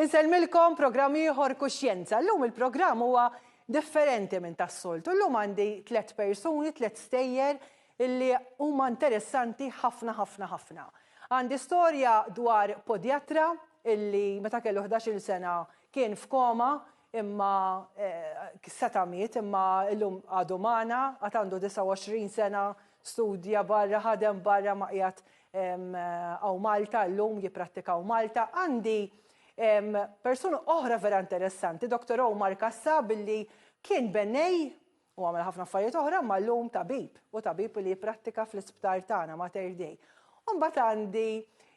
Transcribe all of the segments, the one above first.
Insellmilkom programm ieħor Kuxjenza. Llum il-programm huwa differenti minn tas-soltu. Llum għandi tlett persuni, tlett stejjer illi huma interessanti ħafna ħafna ħafna. Għandi storja dwar podjatra illi meta kellu 11-il sena kien f'koma imma seta' miet imma llum għadu magħna, għad għandu 29 sena, studja barra, ħadem barra ma qiegħed hawn Malta llum, jipprattika hawn Malta. Għandi persuna oħra vera interessanti, Dr. Omar Kassab illi kien bennej u għamel ħafna affarijiet oħra imma llum tabib u tabib li jipprattika fl-isptar tagħna Mater Dei. U mbagħad għandi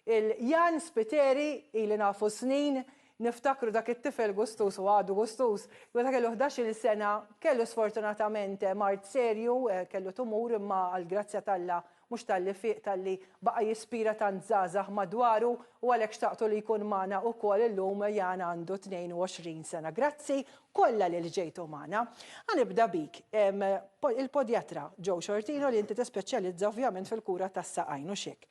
il-Jan Spiteri ili nafu snin, niftakru dak it-tifel gustuż u għadu gustuż, meta kellu 11-il sena kellu sfortunatament mard serju, kellu tumur imma għall-grazzja t'Alla Mhux talli fieq talli baqa' jispira tant żgħażagħ madwaru u għalhekk xtaqtu li jkun magħna ukoll illum Jan għandu 22 sena. Grazzi kollha li ġejtu magħna. Ħa nibda bik, il-podjatra Joe Sciortino li inti tispeċjalizza ovvjament fil-kura tas-saqajn hux hekk.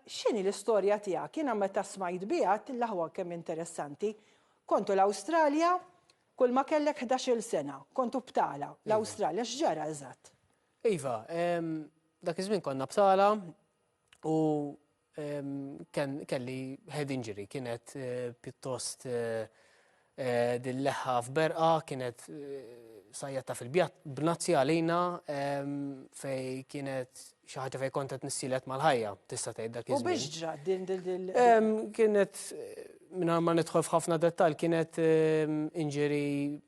X'inhi l-istorja tiegħek? Jiena meta smajt biha għedt l-aħwa kemm interessanti. Kontu l-Awstralja, kulma kellek 11-il sena, kontu btala l-Awstralja, x'ġara eżatt? Iva, dak iż-żmien konna btala u kelli head injury, kienet eh, pjuttost eh, eh, dil-leħħa f'berqa, kienet sajjata fil-bjat b'nazzi għalina fej kienet xi ħaġa fej kont qed nissilet mal-ħajja, tista' tgħid dak iż-żmien. U biex ġrat din din Kienet mingħajr ma nidħol f'ħafna dettall kienet injury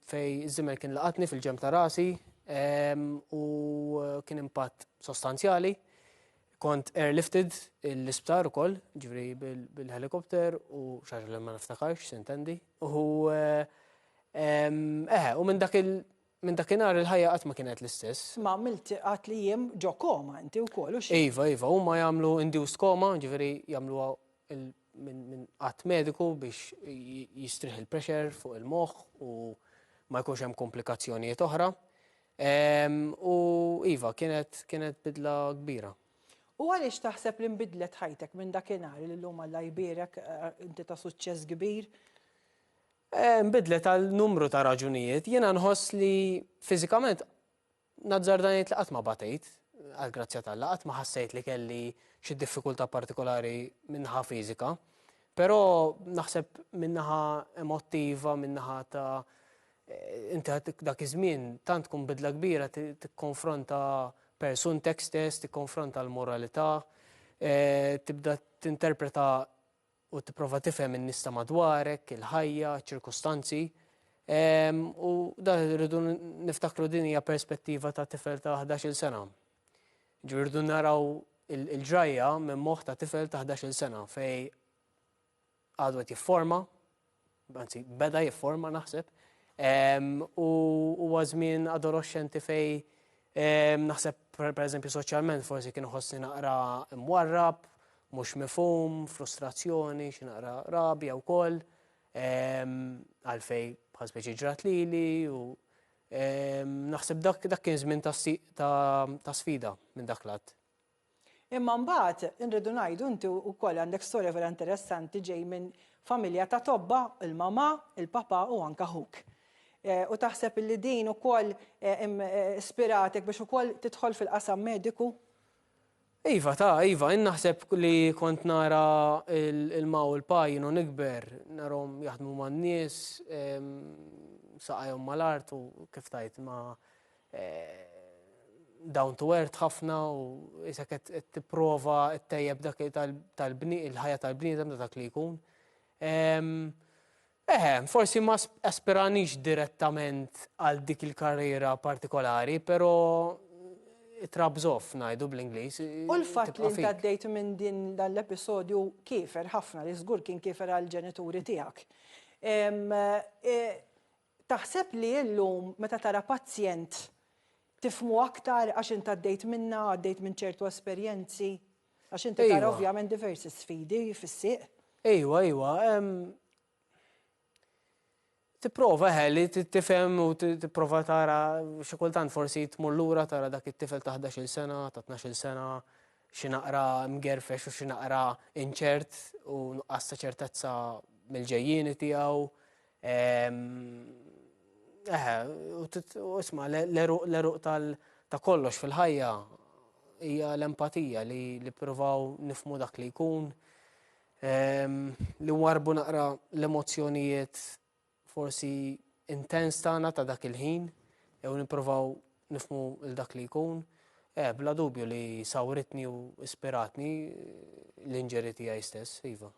fej iż-żimel kien laqatni fil-ġemp ta' rasi, u kien impatt sostanzjali. Kont airlifted l-isptar ukoll, ġifieri bil-helikopter u xaġa li ma niftakarx, sintendi. U eħe, u minn dak il minn dakinhar il-ħajja qatt ma kienet l-istess. Ma għamilt għat li jiem ġo koma inti wkoll u xi. Iva, iva, huma jagħmlu induced coma, ġifieri jagħmluha minn att mediku biex jistrieħ il-pressure fuq il-moħħ u ma jkunx hemm komplikazzjonijiet oħra. U iva, kienet kienet bidla kbira. U għaliex taħseb li nbidlet ħajtek minn dakinhar li llum Alla jbierek eh, inti ta' suċċess kbir? Eh, nbidlet għal numru ta' raġunijiet. Jiena nħoss li fiżikament Nazzarda ngħid li qatt ma batejt, għall-grazzja t'Alla, qatt ma ħassejt li kelli xi diffikultà partikolari min-naħa fiżika. Però naħseb min-naħa emottiva, min-naħa ta' inti dak iż-żmien tant tkun bidla kbira tikkonfronta persuntek stess, tikkonfronta l-moralità, tibda tinterpreta u tipprova tifhem in-nies ta' madwarek, il-ħajja, ċ-ċirkustanzi. U da rridu niftakru din hija perspettiva ta' tifel ta' 11-il sena. Ġifieri rridu naraw il-ġrajja minn moħħ ta' tifel ta' 11-il sena fej għadu qed jifforma, anzi beda jifforma naħseb, u huwa żmien adoloxxenti fej naħseb per eżempju soċjalment forsi kien iħossni naqra mwarrab, mhux mifhum, frustrazzjoni, xi naqra rabja wkoll, għalfej bħal speċi ġrat lili u naħseb dak kien żmien ta' sfida minn dak lat. Imma mbagħad inridu ngħidu inti wkoll għandek storja vera interessanti ġej minn familja ta' tobba, il-mamà, il-papà u anke ħuk. U taħseb illi din ukoll ispiratek biex ukoll tidħol fil-qasam mediku? Iva, ta' iva, jien naħseb li kont nara il-ma u l-pa jien u nikber, narhom jaħdmu man-nies, saqajhom mal-art u kif tajt ma' down to earth ħafna u isek qed tipprova ttejjeb dak tal-bni il-ħajja tal-bniedem ta' dak li jkun. Eħe, forsi ma aspiranix direttament għal dik il-karriera partikolari, però it rubs off ngħidu bl-Ingliż. U l-fatt li inti għaddejt minn din dan l-episodju kiefer ħafna li żgur kien kiefer għall-ġenituri tiegħek. Taħseb li illum meta tara pazjent tifhmu aktar għax int għaddejt minnha, għaddejt minn ċertu esperjenzi? Għax inti tara ovvjament diversi sfidi fis-sieq. Ejwa, ejwa. Tipprova eħe li tifhem u tipprova tara xi kultant forsi tmur lura tara dak it-tifel ta' 11-il sena, ta' 12-il sena, xi naqra mgerfex u xi naqra inċert u nuqqas ta' ċertezza mill-ġejjieni tiegħu. Eħe, u isma' l-għeruq ta' kollox fil-ħajja hija l-empatija li nippruvaw nifhmu dak li jkun, li nwarrbu naqra l-emozzjonijiet forsi intens tagħna ta' dak il-ħin, jew nippruvaw nifhmu 'l dak li jkun. Eh, bla dubju li sawritni u ispiratni l-injury tiegħi stess, iva.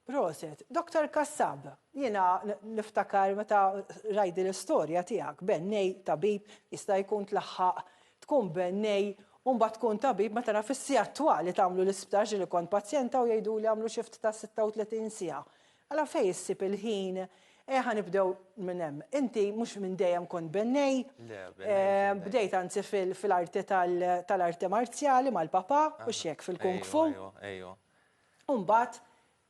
Proset. Dottor Kassab, jiena niftakar meta rajt din l-istorja tiegħek, bennej, tabib, jista' jkun tlaħħaq tkun bennej u mbagħad tkun tabib meta naf is-sigħat twal li tagħmlu l-isptar ġieli kont pazjenta u jgħiduli għamlu xift ta' 36 siegħa. Alla fejn issib il-ħin? Eh ħa nibdew minn hemm. Inti mhux minn dejjem kont bennej. Le, bennej. Bdejt anzi fil-arti tal-arti marzjali mal-papà u x'hekk fil-kung fu. Ejwa, ejwa. U mbagħad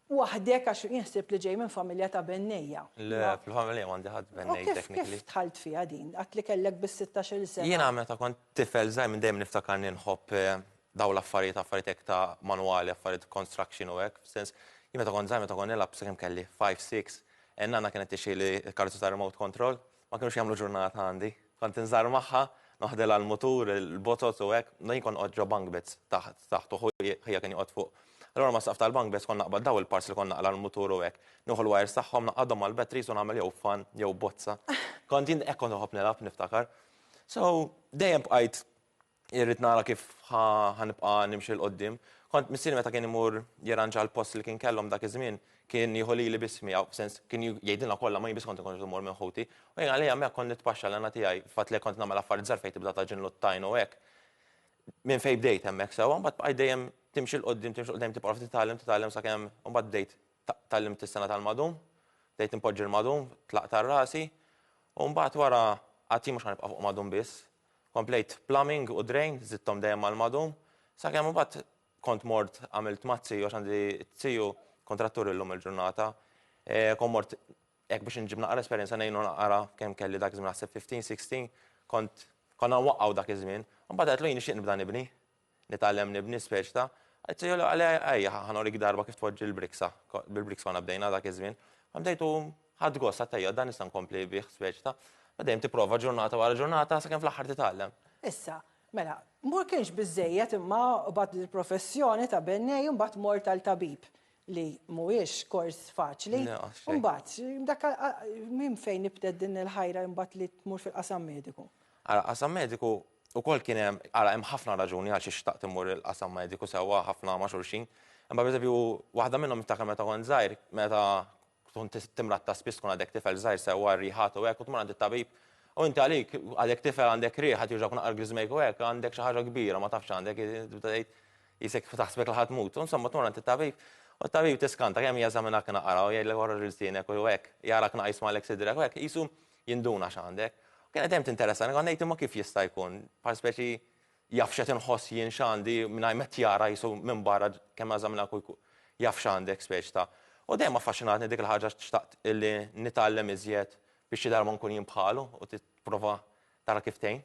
waħdek għax jien ħsibt li ġej minn familja ta' bennejja. Le, fil-familja m'għandi ħadd bennej technically. U kif dħalt fiha din? Għedt li kellek biss 16-il sena. Jiena meta kont tifel żgħir minn dejjem niftakarni nħobb dawn l-affarijiet, affarijiet hekk ta' manwali, affarijiet construction u hekk, f'sens, jien meta kont żgħir meta kont nilgħab sakemm kelli 5, 6, in-nanna kienet tixtrili l-karozza ta' remote control, ma kinux jagħmlu ġurnata għandi. Kont inżar magħha, noħdilha l-mutur, il-bozoz u hekk, jien kont noqgħod ġo bunk beds taħt, taħt u ħija kien joqgħod fuq. Allura mas-saqaf tal-bunk beds kont naqbad daw il-parts li kont naqla' l-mutur u hekk, nieħu l-wires tagħhom, naqgħadhom mal-batteries u nagħmel jew fan jew bozza. Kont jien hekk kont inħobb nilgħab niftakar. So, dejjem bqajt Irrid nara kif ħa nibqa' nimxi 'l quddiem. Kont missieri meta kien imur jirranġa l-post li kien kellhom dak iż-żmien, kien jieħu lili biss miegħu, f'sens kien jgħidilna kollha ma jien biss kont inkun immur minn ħuti. U jien għalija hemmhekk kont nitpaxxa l-għana tiegħi, fatt li kont nagħmel affarijiet żgħar fejn tibda tagħġinlu t-tajn u hekk. Minn fejn bdejt hemmhekk sewwa, mbagħad bqajt dejjem timxi 'l quddiem, timxi 'l quddiem, tibqa' titgħallem, titgħallem sakemm mbagħad bdejt tgħallimt is-sengħa tal-madum, bdejt inpoġġi l-madum, tlaqt għal rasi, u mbagħad wara għad jien mhux ħa nibqa' fuq madum biss. Komplejt plumbing u drain, żidthom dejjem mal-madum, sakemm imbagħad kont mort għamilt mat-ziju għax għandi ziju kontrattur illum il-ġurnata. Kont mort hekk biex inġib naqra esperjenza ngħinu naqra kemm kelli dak iż-żmien naħseb 15, 16, kont konna nwaqqgħu dak iż-żmien. Imbagħad għedtlu jien nixtieq nibda nibni. Nitgħallem nibni speċi ta' Għedtlu qalli ejja ħa norik darba kif tpoġġi l-briksa. Bil-bricks konna bdejna dak iż-żmien. Ma bdejt u ħadt gost għedt ejja dan nista' nkompli bih speċi ta' Ma dejjem tipprova ġurnata wara ġurnata sakemm fl-aħħar titgħallem. Issa, mela, ma kienx biżżejjed imma bad il-professjoni ta' bennej u mbagħad mort għal tabib li mhuwiex kors faċli. Mbagħad, dak minn fejn nibtet din il-ħajra imbagħad li tmur fil-qasam mediku? Ara, qasam mediku ukoll kien hemm, ara hemm ħafna raġuni għal xiex xtaqt immur il-qasam mediku sewwa ħafna ma' xulxin. Imma pereżempju waħda minnhom niftakar meta kont żgħir, meta tkun timrad ta' spiss tkun għadek tifel żgħir sewwa r-riħat u hekk u tmur għand it-tabib u inti għalik għadek tifel għandek riħ qed juġgħuk naqra griżmejk u hekk għandek xi ħaġa kbira ma tafx x'għandek tibda tgħid qisek taħsbek li ħa tmut. U insomma tmur għand it-tabib u t-tabib tiskanta kemm jeżaminak naqra u jgħidlek oħroġ ilsienek u hekk jarak naqra jismagħlek sidrek u hekk qisu jinduna x'għandek. U kienet dejjem tinteressani, kont ngħid imma kif jista' jkun, bħal speċi jaf x'qed inħoss jien x'għandi mingħajr ma qed jara qisu minn barra kemm eżaminak u jaf x'għandek speċi ta'. U dejjem affaxxinatni dik il-ħaġa xtaqt illi nitgħallem iżjed biex xi darba nkun jien bħalu u tipprova tara kif tgħin.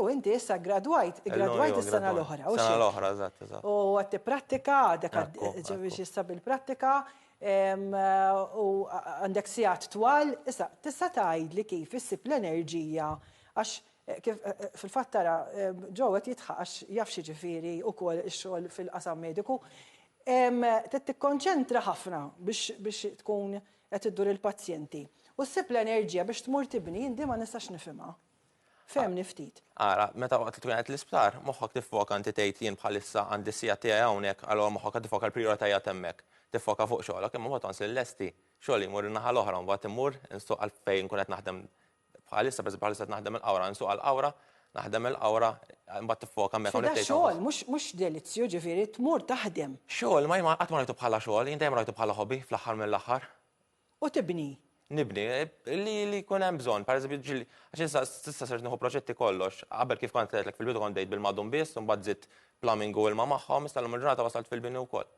U inti issa ggradwajt, iggradwajt is-sena l-oħra. Sena l-oħra, eżatt, eżatt. U qed tipprattika, għadek biex issa bil-prattika, u għandek sigħat twal. Issa, tista' tgħidli kif issib l-enerġija għax kif fil-fatt tara Joe qed jidħaq għax jaf x'jiġifieri wkoll ix-xogħol fil-qasam mediku. Trid tikkonċentra ħafna biex tkun qed iddur il-pazjenti. U ssib l-enerġija biex tmur tibni, jien din ma nistax nifhimha. Fehmni ftit. Ara, meta waqt li tkun qiegħed l-isptar, moħħok tiffoka inti tgħid jien bħalissa għandi s-siegħa tiegħi hawnhekk, allura moħħok qed tiffoka l-prijoritajiet hemmhekk. Tiffoka fuq xogħlok, imma mbagħad once li nlesti, xogħli jmur in-naħa l-oħra, mbagħad immur insuq għal fejn nkun qed naħdem bħalissa, pereżempju bħalissa qed naħdem il-Qawra, insuq għall-Qawra, naħdem il-Qawra, imbagħad tiffoka hemmhekk hawnhekk tgħid. Xogħol, mhux delizzju, ġifieri tmur taħdem. Xogħol, ma jien qatt ma rajtu bħala xogħol, jien dejjem rajtu bħala hobby fl-aħħar mill-aħħar. U tibni. Nibni, li li jkun hemm bżonn, pereżempju ġieli, għax issa s'issa sirt nieħu proġetti kollox, qabel kif kont għedtlek fil-bidu kont bdejt bil-madum biss, u mbagħad żidt plumbing u ilma magħhom, issa llum il-ġurnata wasalt fil-bini wkoll.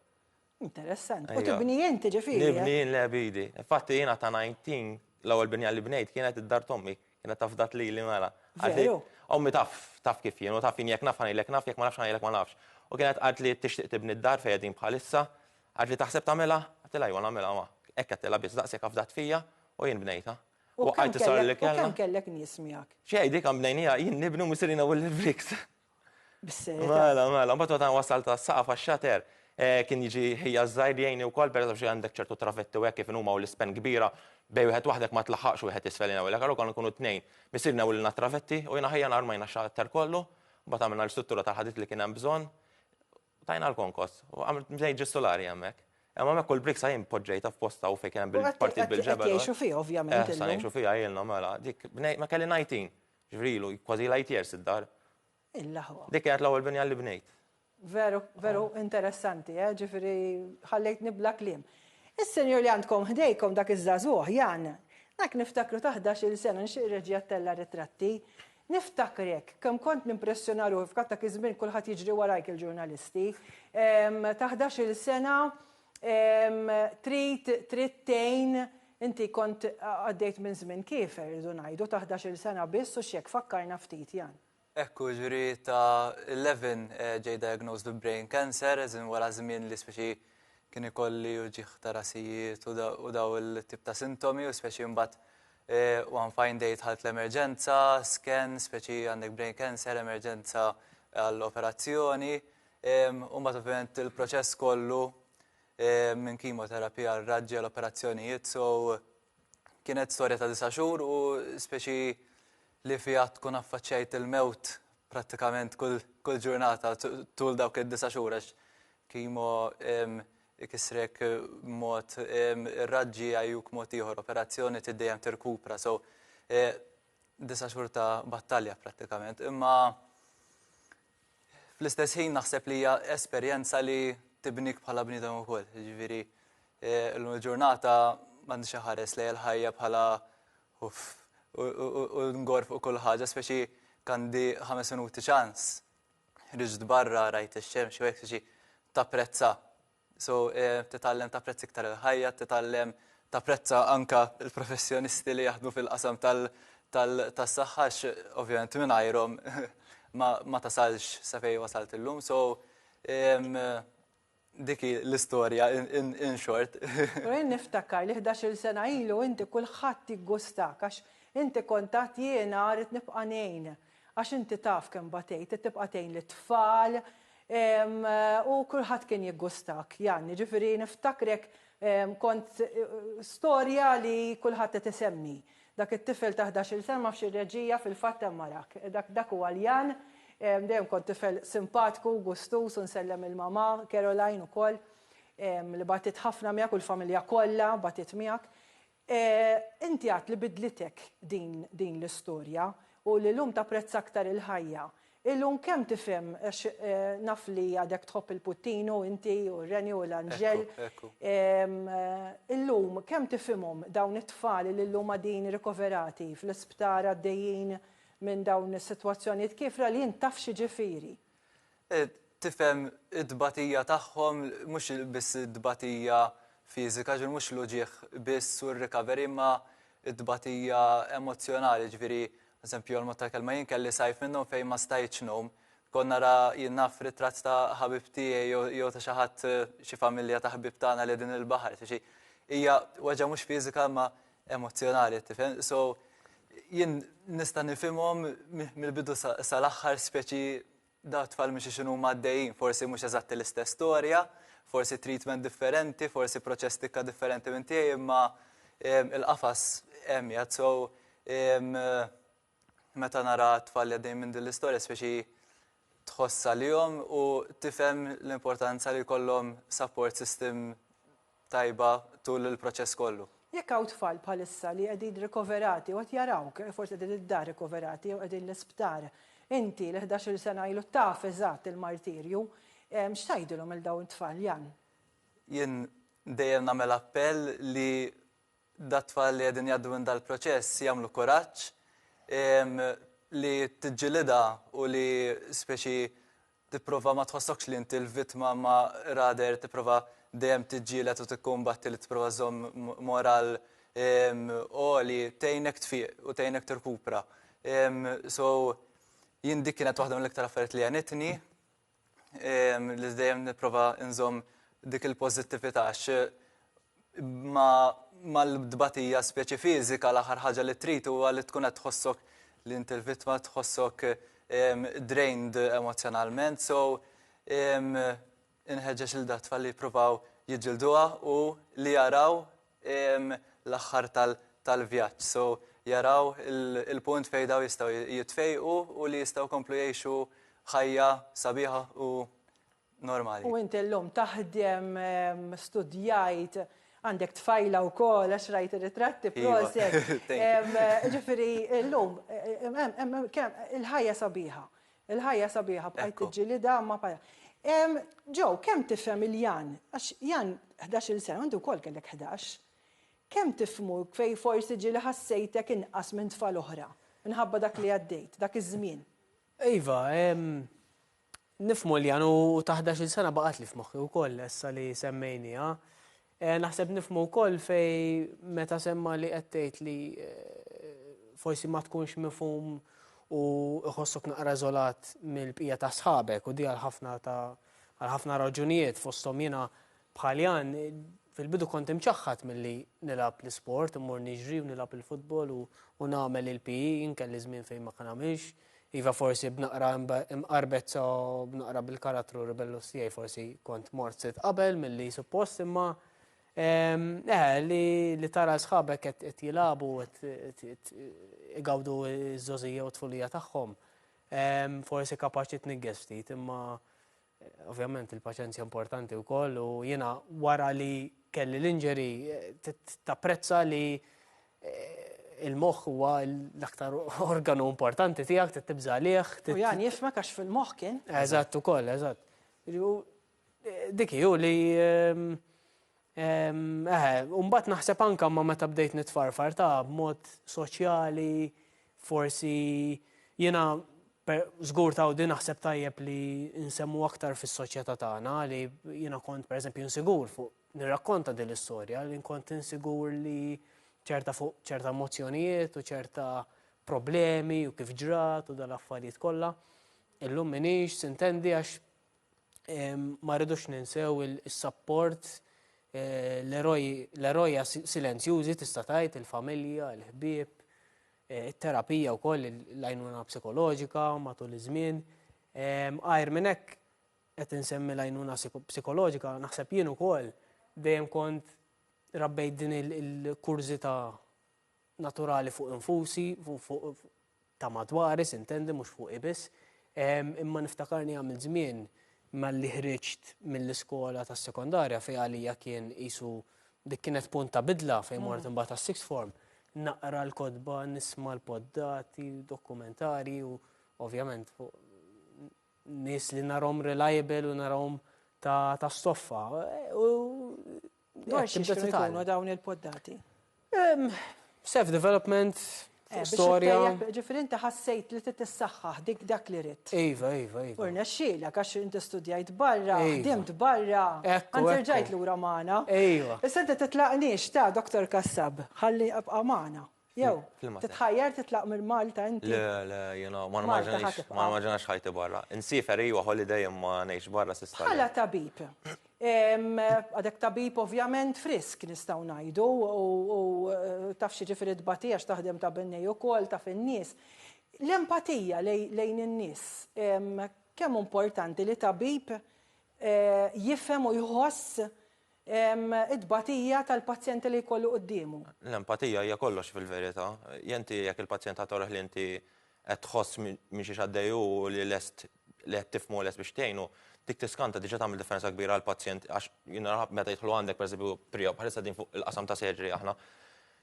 Interessanti. U tibni inti ġifieri? Nibni jien le b'idi. Infatti jiena ta' 19 l-ewwel binja li bnejt kienet id-dar t'ommi, kienet afdat lili mela. Veru? Ommi taf, taf kif jien, u taf jien jekk naf ħa ngħidlek naf, jekk ma nafx ħa ngħidlek ma nafx. U kienet qaltli tixtieq tibni d-dar fejn qegħdin bħalissa, qaltli taħseb tagħmilha? Għedtilha iva nagħmilha ma. Hekk għedtilha biss, daqshekk afdat fija u jien bnejtha. U kemm kellek, u kemm kellek nies miegħek? Xejn, dik bnejniha jien nibnu missierina u l-bricks. Bis-serjetà. Mela, mela, mbagħad meta wasalt għas-saqaf għax-xater, kien jiġi ħija ż-żgħir jgħinni wkoll, pereżempju xi għandek ċertu travetti u hekk kif inhuma u l-ispen kbira, bejn wieħed waħdek ma tlaħħaqx wieħed isfel jnewwilek, allura konna nkunu tnejn. Missierna newwilna t-travetti u jiena ħija armajna x-xater kollu, mbagħad għamilna l-istruttura tal-ħadid li kien hemm bżonn, tajna l-konkos u għamilt bnejt ġie solari hemmhekk. Imma hemmhekk kull briksa jien poġġejtha f'postha u fejn kien hemm bil-partit bil-ġebel. Qed jgħixu fiha ovvjament. Eh, sa ngħixu fiha ilna mela. Dik bnej ma kelli 19. Ġifieri ilu kważi ilha eight years id-dar. Il-laħwa. Dik kienet l-ewwel binja li bnejt. Veru, veru interessanti, eh? Ġifieri ħallejtni bla kliem. Is-senjur li għandkom ħdejkom dak iż-żagħżugħ, Jan, dak niftakru ta' 11-il sena nixtieq reġija ttella' ritratti. Niftakrek kemm kont nimpressjona ruħi f'katt dak iż-żmien kulħadd jiġri warajk il-ġurnalisti. Ta' 11-il sena trid trid tgħin inti kont għaddejt minn żmien kiefer irridu ngħidu ta' 11-il sena biss u x'hekk fakkarna ftit Jan. Hekk hu, ġifieri ta' 11 ġejt diagnosed with brain cancer, as in wara żmien li speċi kien ikolli uġigħ ta' rasijiet u daw il-tip ta' sintomi u speċi mbagħad one fine day dħalt l-emerġenza, scan, speċi għandek brain cancer, emerġenza għall-operazzjoni. U mbagħad ovvjament il-proċess kollu minn kimoterapija għal raġġi għal operazzjonijiet, so Kienet storja ta' disa' xhur u speċi li fiha tkun affaċċjajt il-mewt prattikament kull ġurnata tul dawk id-disa' xhur għax kimo ikissrek b'mod, ir-raġġi jgħajjuk mod ieħor, operazzjoni trid dejjem tirkupra. So disa' xhur ta' battalja prattikament. Imma Fl-istess ħin naħseb li hija esperjenza li tibnik bħala bniedem ukoll. Jiġifieri illum il-ġurnata m'għandix iħares lejn il-ħajja bħala uff u ngorr fuq kull ħaġa, speċi għandi ħames minuti ċans. Ħriġt barra, rajt ix-xemx u hekk speċi tapprezza So, titgħallem tapprezza iktar il-ħajja, titgħallem tapprezza anka l-professjonisti li jaħdmu fil-qasam tas-saħħa għax ovvjament mingħajrhom ma tasalx sa fejn wasalt illum. So, dik hi l-istorja in short. Però jien niftakar li 11-il sena ilu inti kulħadd jiggustak għax inti kont għedt jiena rrid nibqa' ngħin għax inti taf kemm batejt, trid tibqa' tgħin lit-tfal, U kulħadd kien jiggustak, Jan, jiġifieri niftakrek kont storja li kulħadd qed isemmi. Dak it-tifel ta' 11-il sena ma nafx ir-reġija fil-fatt hemm arak. Dak dak huwa l-Jan, dejjem kont tifel simpatku, gustuż u nsellem il-mamà Caroline ukoll li batiet ħafna miegħek u l-familja kollha batiet miegħek. Inti għedt li bidlitek din din l-istorja u li llum tapprezza aktar il-ħajja. Illum kemm tifhem għax naf li għadek tħobb il-Puttinu inti u r-Reni u l-Anġel. Illum kemm tifhimhom dawn it-tfal li llum għadin rikoverati fl-isptar għaddejjin minn dawn is-sitwazzjonijiet kiefra li int taf x'jiġifieri? Tifhem it-tbatija tagħhom, mhux biss it-tbatija fiżika, ġifieri mhux l-uġigħ biss u r-recovery imma t-tbatija emozzjonali, ġifieri eżempju għal mod tal-kelma jien kelli sajf minnhom fejn ma stajtx ngħum. Kont nara jien naf ritratt ta' ħabib tiegħi jew ta' xi ħadd xi familja ta' ħbieb tagħna li qegħdin il-baħar, speċi hija weġgħa mhux fiżika imma emozzjonali, tifhem? So jien nista' nifhimhom mill-bidu sal-aħħar speċi daw tfal mhux x'inhuma għaddejjin, forsi mhux eżatti l-istess storja, forsi treatment differenti, forsi proċess tikka differenti minn tiegħi, imma il-qafas hemm qiegħed. So meta nara tfal li għaddejjin minn din l-istorja speċi tħoss għalihom u tifhem l-importanza li jkollhom support system tajba tul il-proċess kollu. Jekk hawn tfal bħalissa li qegħdin rikoverati u qed jarawk, forsi qegħdin id-dar rikoverati jew qegħdin l-isptar, inti li 11-il sena ilu taf eżatt il-martirju, x'tgħidilhom lil dawn it-tfal, Jan? Jien dejjem nagħmel appell li dat-tfal li qegħdin jgħaddu minn dal-proċess jagħmlu kuraġġ, li tiġġilidha u li speċi tipprova ma tħossokx li inti l-vittma imma rather tipprova dejjem tiġġieled u tikkumbatti li tipprova żżomm moral għoli tgħinek tfiq u tgħinek tirkupra. So jien dik kienet waħda mill-iktar affarijiet li għenitni li dejjem nipprova nżomm dik il-pożittività għax. ma' mal-tbatija speċi fiżika l-aħħar ħaġa li trid huwa li tkun qed tħossok li inti l-vittma tħossok drained emozjonalment, so inħeġġeġ lil dat-tfal li jippruvaw jiġġilduha u li jaraw l-aħħar tal-vjaġġ. So jaraw il-punt fejn daw jistgħu jitfejqu u li jistgħu jkomplu jgħixu ħajja sabiħa u normali. U inti llum taħdem, studjajt, għandek tfajla wkoll għax rajt ir-ritratti proset. Ġifieri llum il-ħajja sabiħa. Il-ħajja sabiħa bqajt tiġġilidha ma pa. Joe, kemm tifhem il-Jan? Għax Jan 11-il sena, inti wkoll kellek 11. Kemm tifhmu fejn forsi ġieli ħassejtek inqas minn tfal oħra minħabba dak li għaddejt, dak iż-żmien? Iva, nifhmu l-Jan u ta' 11-il sena baqgħetli f'moħħi wkoll issa li semmejniha. Naħseb nifhmu wkoll fejn meta semma li qed tgħid li forsi ma tkunx mifhum u iħossok naqra iżolat mill-bqija ta' sħabek u di għal ħafna ta' għal ħafna raġunijiet fosthom jiena bħal Jan fil-bidu kont imċaħħad milli nilgħab l-isport, immur niġri u nilgħab il-futbol u, u nagħmel il-PE, jien kelli żmien fejn ma nagħmilx. Iva forsi b'naqra imqarbezza u b'naqra bil-karattru ribellus tiegħi forsi kont mort sitt qabel milli suppost imma eh, li, li tara sħabek qed jilagħbu qed igawdu ż-żogħżija u t-tfulija tagħhom. Forsi kapaċi tniggeż ftit imma Ovvjament il-paċenzja importanti wkoll u jiena wara li kelli l-injury tapprezza li eh, il-moħħ huwa l-aktar organu importanti tiegħek trid tibża' għalih. U jan jifmek għax fil-moħħ kien. Eżatt ukoll, eżatt. Eh, dik hi li ehm, ehm, eh, mbagħad naħseb anka ma meta bdejt nitfarfar ta' b'mod soċjali, forsi jiena Żgur ta' din naħseb tajjeb li nsemmu aktar fis-soċjetà tagħna li jiena kont pereżempju insigur fuq nirrakkonta din l-istorja li kont insigur li ċerta fuq ċerta emozzjonijiet u ċerta problemi u kif ġrat u dal-affarijiet kollha. Illum minix sintendi għax ma rridux ninsew il-sapport eh, l-erojja silenzjużi tista' tgħid il-familja, il-ħbieb, it-terapija wkoll l-għajnuna psikoloġika matul iż-żmien. Għajr minn hekk qed insemmi l-għajnuna psikoloġika, naħseb jien ukoll dejjem kont rabbejt din il-kurżità naturali fuq infusi, fuq ta' madwari, sintendi, mhux fuqi biss. Imma niftakarni għamilt żmien malli ħriġt mill-iskola tas-sekondarja fejn għalija kien qisu dik kienet punt ta' bidla fejn mort mm. imbagħad tas-sixth form, naqra l-kotba, nisma' l-poddati, dokumentari u ovvjament nies li narhom reliable u narhom ta', ta stoffa. U Dwar xiex kienu jkunu dawn il-poddati? Self-development, eh, storja. Ġifieri inti ħassejt li trid tissaħħaħ dik dak li ridt. Iva, iva, iva. U rnexxielek għax inti studjajt barra, iva. ħdimt barra, anzi rġajt lura magħna. Iva. Issa inti titlaqniex ta' Dr. Kassab, ħalli ibqa' magħna. Jew, titħajjar titlaq minn Malta inti? Le, le, jiena ma nimmaġinax, ma nimmaġinax ħajti barra. Insiefer iva holiday imma ngħix barra s'issa. Bħala tabib, għadek tabib ovvjament frisk nistgħu ngħidu u taf x'jiġifieri tbati għax taħdem ta' bennej ukoll, taf in-nies. L-empatija lejn in-nies, kemm hu importanti li tabib jifhem u jħoss It-tbatija tal-pazjenti li jkollu quddiemu. L-empatija hija kollox fil-verità. Inti jekk il-pazjent ħa torih li inti qed tħoss minn xiex għaddej hu u li lest li qed tifhmu u lest biex tgħinu, dik tiskanta diġà tagħmel differenza kbira għall-pazjent għax jien nara meta jidħlu għandek pereżempju pre-op, bħalissa qegħdin fuq il-qasam ta' surgery aħna,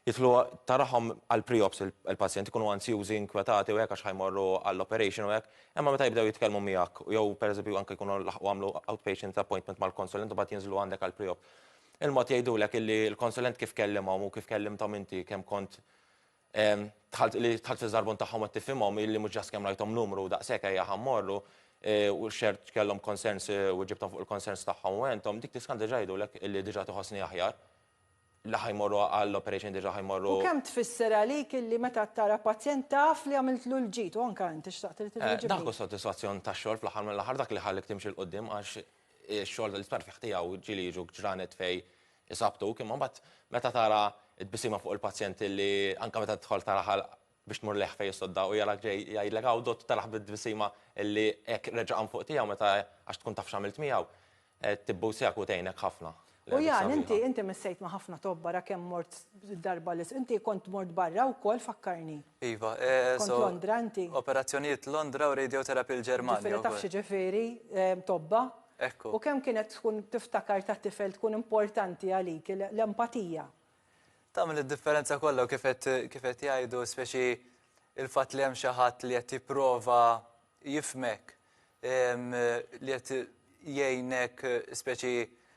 Jidħlu tarahom għall-pre-ops il-pazjenti jkunu anzjużi, inkwetati u hekk għax ħa jmorru għall-operation u hekk, imma meta jibdew jitkellmu miegħek jew pereżempju anke jkunu laħqu għamlu outpatient appointment mal-konsulent u mbagħad jinżlu għandek għall-pre-op. Il-mod jgħidulek illi l-konsulent kif kellimhom u kif kellimthom inti kemm kont dħalt li dħalt fiż-żarbun tagħhom u qed tifhimhom illi mhux ġast kemm rajthom numru u daqshekk ejja ħa mmorru u xert kellhom concerns u ġibthom fuq il-concerns tagħhom u għenthom, dik tiskan diġà jgħidulek illi diġà tħossni aħjar. li ħa jmorru għall-operation diġà ħa jmorru. U kemm tfisser għalik illi meta tara pazjent taf li għamiltlu l-ġid u anke inti xtaqt li tiġi Dak hu s-sodisfazzjon tax-xogħol fl-aħħar mill-aħħar dak li ħallik timxi 'l quddiem għax ix-xogħol tal-isptar fih tiegħu ġieli jiġu ġranet fejn Isabbtuk, imma mbagħad meta tara t-tbisima fuq il-pazjent li anke meta tidħol taraha biex tmur lejh fejn is-sodda u jarak ġej jgħidlek hawn dott tarah bit-tbisima li hekk reġa' qam fuq tiegħu meta għax tkun taf x'għamilt miegħu, tibbusjak u tgħinek ħafna. U Jan, inti inti missejt ma' ħafna tobba ra kemm mort darba l inti kont mort barra wkoll fakkarni. Iva, Kont Londra inti? Operazzjonijiet Londra u radiotherapy l-Ġermanja. Ġifieri taf x'jiġifieri tobba? Ekku. U kemm kienet tkun tiftakar ta' tifel tkun importanti għalik l-empatija? Tagħmel id-differenza kollha u kif qed kif qed jgħidu speċi il-fatt li hemm xi ħadd li qed jipprova jifhmek, li qed jgħinek speċi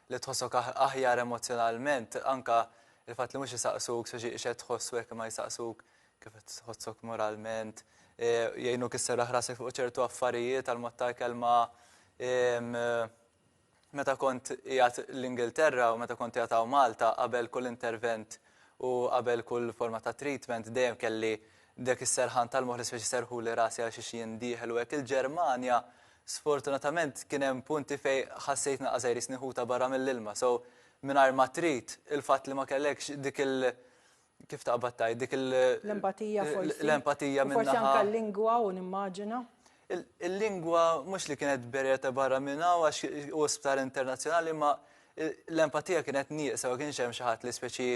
li tħossok aħjar emozzjonalment, anke il-fatt li mhux isaqsuk speċi x'qed tħoss u hekk imma jsaqsuk kif qed tħossok moralment, jgħinuk isserraħ rasek fuq ċertu affarijiet għal mod tal-kelma meta kont qiegħed l-Ingilterra u meta kont qiegħed hawn Malta qabel kull intervent u qabel kull forma ta' treatment dejjem kelli dak is-serħan tal-moħħ li speċi serħuli rasi għal xiex jien dieħel u hekk. Il-Ġermanja sfortunatament kien hemm punti fejn ħassejt naqas qisni ħuta barra mill-ilma. So mingħajr ma trid il-fatt li ma kellekx dik il- kif taqbad tgħid dik il- L-empatija forsi. L-empatija minn Forsi anke l-lingwa u nimmaġina. Il-lingwa mhux li kienet barrier ta' barra minn hawn għax hu sptar internazzjonali imma l-empatija kienet nieqsa ma kienx hemm xi ħadd li speċi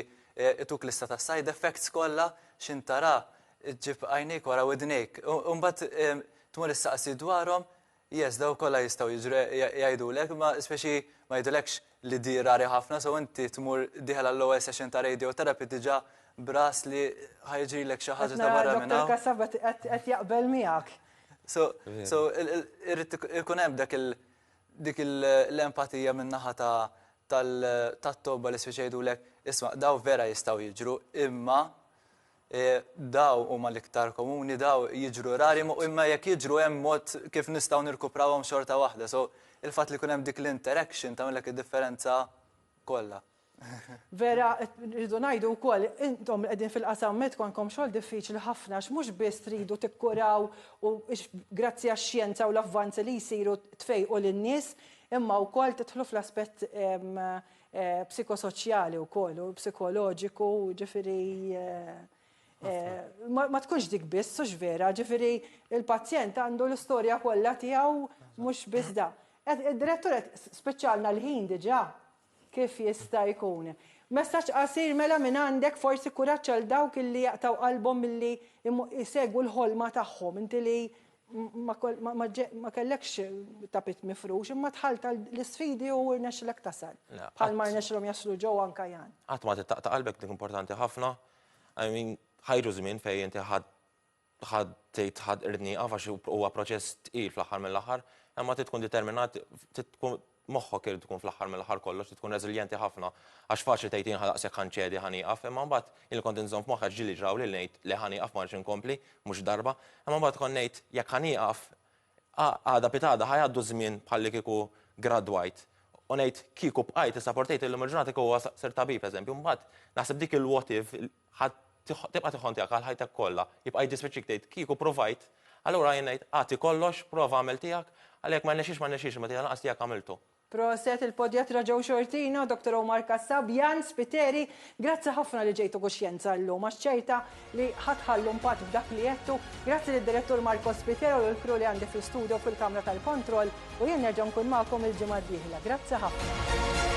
ituk lista ta' side effects kollha x'int tara ġġib għajnejk wara widnejk. U mbagħad tmur issaqsi dwarhom Yes, daw kollha jistgħu jiġru jgħidulek, imma speċi ma jgħidulekx li di rari ħafna, so inti tmur dieħel għall-ewwel session ta' radiotherapy diġà b'ras li ħa jiġrilek xi ħaġa ta' barra minn hawn. Dottor Kassab qed jaqbel miegħek. So, so irid ikun hemm dak il dik l-empatija min-naħa ta' tat-tobba li speċi jgħidulek, isma' daw vera jistgħu jiġru, imma Daw huma l-iktar komuni, daw jiġru rari, imma jekk jiġru hemm mod kif nistgħu nirkuprawhom xorta waħda. So, il-fatt li jkun hemm dik l-interaction tagħmillek id-differenza kollha. Vera, rridu ngħidu wkoll, intom li qegħdin fil-qasam mediku għandkom xogħol diffiċli ħafna għax mhux biss tridu tikkuraw u grazzi għax-xjenza u l-avvanzi li jsiru tfejqu lin-nies, imma wkoll tidħlu fl-aspett psikosoċjali wkoll u psikoloġiku, ġifieri ma tkunx dik biss, hux vera, ġifieri il-pazjent għandu l-istorja kollha tiegħu mhux biss da. Id-direttur qed spiċċalna l-ħin diġà kif jista' jkun. Messaġġ qasir mela minn għandek forsi kuraġġ għal dawk illi jaqtgħu qalbhom milli jsegwu l-ħolma tagħhom, inti li Ma kellekx tapit mifrux, imma dħalt għal l-isfidi u rnexxilek tasal. Bħalma rnexxilhom jaslu Joe anka Jan. Qatt ma titaqta' qalbek dik importanti ħafna. I mean, ħa jiġu żmien fejn inti ħa ħa tgħid ħa rrid nieqaf għax huwa proċess tqil fl-aħħar mill-aħħar, imma trid tkun determinat, trid tkun moħħok irid ikun fl-aħħar mill-aħħar kollox, trid tkun reżiljenti ħafna għax faċli tgħid jien daqshekk ħa nċedi ħa nieqaf, imma mbagħad jien li kont inżomm f'moħħi għax ġieli ġrawli li ngħid le ħa nieqaf ma rridx inkompli, mhux darba, imma mbagħad kont ngħid jekk ħa nieqaf għada pitgħada ħa jgħaddu ż-żmien bħallikieku gradwajt u ngħid kieku bqajt issaportejt illum il-ġurnata kieku sirt tabib eżempju, mbagħad naħseb dik il-what if ħa tibqa' tiħħontjak għal ħajtek kollha. Jibqa' jiddispjaċik tgħid kieku provajt, allura jien ngħid agħti kollox, prova agħmel tiegħek, għal jekk ma rnexxiex ma rnexxiex imma tal-anqas tiegħek għamiltu. Proset il-podjatra Joe Sciortino, Doctor Omar Kassab, Jan Spiteri, grazzi ħafna li ġejtu Kuxjenza llum għax ċerta li ħa tħallu impatt b'dak li għedtu. Grazzi lid-direttur Marco Spiteri u lill-crew li għandi fl-istudio u fil-kamra tal-kontroll u jien nerġa' nkun magħkom il-ġimgħa d-dieħla. Grazzi ħafna.